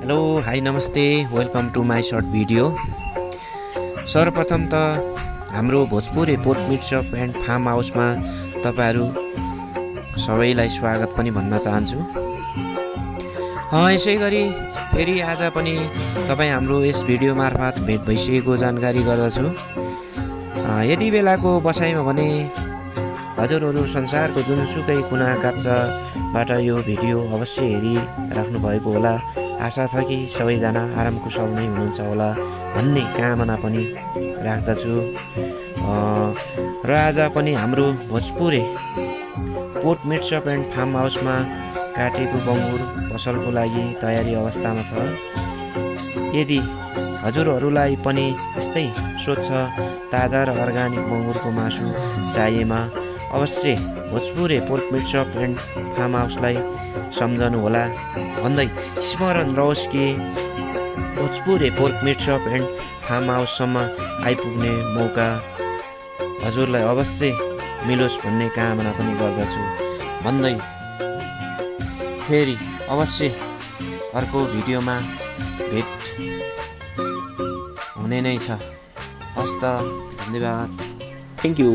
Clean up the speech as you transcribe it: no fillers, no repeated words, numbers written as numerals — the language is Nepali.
हेलो हाई नमस्ते welcome to my short video. सर्वप्रथम त हाम्रो Bhojpure pork meat shop and farm हाउसमा तपाईहरू सबैलाई स्वागत पनि भन्न चाहन्छु। यसै गरी फेरि आज पनि तपाईँ हाम्रो यस भिडियो मार्फत भेट भइसकेको जानकारी गर्दछु। यति बेलाको बसाइमा भने हजुरहरू संसारको जुनसुकै कुना काप्चाबाट यो भिडियो अवश्य हेरिराख्नु भएको होला। आशा छ कि सबैजना आराम कुशल नै हुनुहुन्छ होला भन्ने कामना पनि राख्दछु। र आज पनि हाम्रो Bhojpure pork meat shop and farm हाउसमा काटेको बङ्गुर पसलको लागि तयारी अवस्थामा छ। यदि हजुरहरूलाई पनि यस्तै सोच छ ताजा र अर्गानिक बङ्गुरको मासु चाहिएमा अवश्य Bhojpure pork meat shop and farm हाउसलाई सम्झनु होला भन्दै स्मरण रहोस् कि Bhojpure pork meat shop and farm हाउससम्म आइपुग्ने मौका हजुरलाई अवश्य मिलोस् भन्ने कामना पनि गर्दछु भन्दै फेरि अवश्य अर्को भिडियोमा भेट हुने नै छ। हस्त धन्यवाद। Thank you.